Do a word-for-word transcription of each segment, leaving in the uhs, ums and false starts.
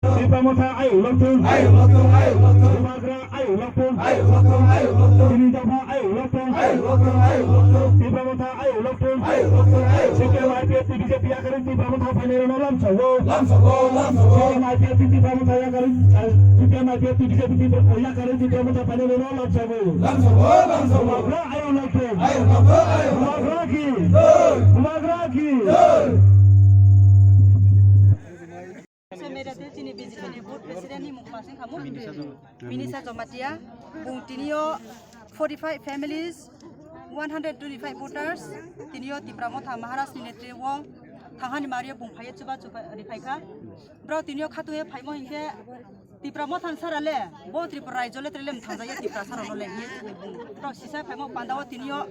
Tipra Motha ayuk lokthung. Ayuk lokthung, ayuk lokthung. Bubagra ayuk lokthung. Ayuk lokthung, ayuk lokthung. Chini dopha ayuk lokthung. Ayuk lokthung, ayuk lokthung. Tipra Motha ayuk lokthung. Ayuk lokthung, ayuk lokthung. C P M I P F T B J P yakarwi Tipra Motha phainairokno lamsogo. Lamsogo, lamsogo. C P M I P F T Tipra Motha yakarwi, ah, C P M I P F T B J P yakarwi Tipra Motha phainairokno lamsogo. Lamsogo, lamsogo. Bubagra ayuk lokthung. Ayuk lokthung, ayuk lokthung. Bubagra ki. Jai. Bubagra ki. Jai. Social media tei chini B J P ni board president ni mung masing khamu. Minisa Jamatia. Bung tinio forty-five families, one hundred twenty-five voters, tinio Tipra Motha Maharaj ni netri o thanghani mario bung phaiye chuba chuba ri phaikha. Bro tinio khatungye phaimo hinkhe Tipra Motha ni sara le, bo Tripura rajyo le trele mthang jaya Tipra sara no le hiye chini bung. Bro sisa phaimo pandao tinio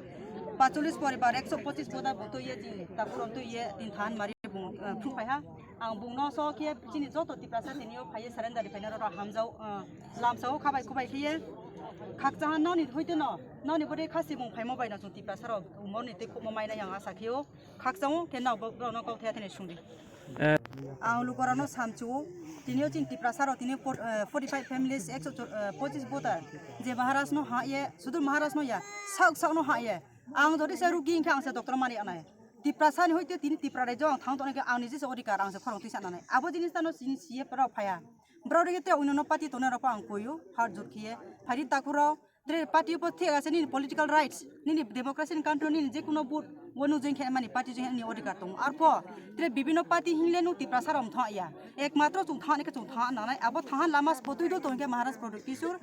pachulis poribar ekso pochis boda bung tuiye chini takuron tuiye tin than mario bung, eh, phung phaiha. Ang bungno so khe chini joto Tiprasa tinio phaiye surrender phaina rok hamjao, ah, lamsao khabai kubai khiye. Khakchangha noni hoite no, noni bode khasi bung phaimo bai no chwng Tiprasa rok umor ni tei khukmo mai nai ang asa khio. Khakchango khe no bo, no kok thaya thani sungdi. Eh. Ang lukorano samchu, tinio chini Tiprasa rok tini por-, eh, forty-five families, ekso, eh, pochis voter, je Maharaj no ha ye, sudur Maharaj no ya, sak sak no ha ye. Ang jodi se rugi hinkhe ang se doctor mani anai. Tiprasa ni hoite tini Tipra rajyo ang thang tongnaikhe ang niji se odhikar ang se khorang twi sananai. Abo jinis tano chini C A P rok phaya. Borok rok te uinono party tongnai rok ang koyo, har jur khiye. Phari takhurok, tre party bo thik ase nini political rights, nini democracy ni country nini je kuno vote, wanu jeng khe mani party jeng nini odhikar tongo. Arpho, tre bibino party hingle nu Tiprasa rok thang ya. Ekmatro chung thang khe chung thang nanai. Abo thang lama spotwi do tongkhe Maharaj Pradyot Kishore.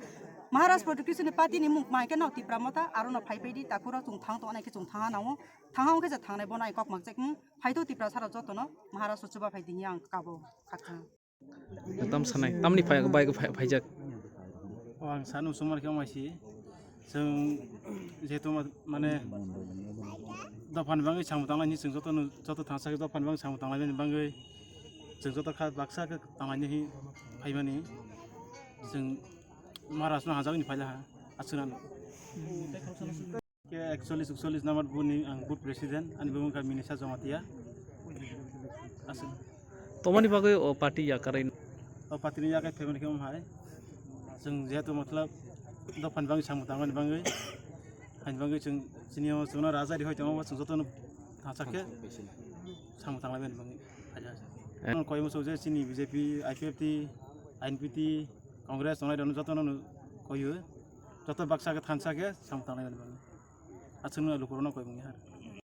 Maharaj Pradyot Kishore ni party ni mung mai khe no Tipra Motha aro no phai phai di takhurok chung thang tongnai khe chung thang nango. Thangha wngkhe je thangnai bono ai kok makchek, hmm, phaito Tiprasa rok jotono Maharashtra chuba phai dini ang kabo khakha. Tam sanai, tamni phai, bai phai, phaijak. O ang sanu sumar khe maisi. Chwng jehetu ma-, mane dophan bangwi samung tanglaini chwng jotono, joto thangsa khe dophan bangwi samung tanglaini bangwi chwng joto kha baksa khe tanglaini hi phaimani. Chwng Maharashtra no hajagni phailaha aswknano. Ke ekchollis, ukchollis number booth ni ang booth president, ani bumung kha Minisa Jamatia. Aswk. Tomoni bagwi o party yakarwi? O party ni yakai phaimani khe omo hai. Chwng jehetu matlab dophan bangwi samung tangmani bangwi, haini bangwi chwng chini o chwngno raja rihoi tongo, chwng jotono thangsa khe samung tanglaimani bangwi. Eh. Ang koi muchung je chini B J P, I P F T, I N P T, Congress tongnai rokno jotono koiyo. Joto baksa khe thansa khe samung tanglaimani bangwi. Aswkno lukurokno koi mungya.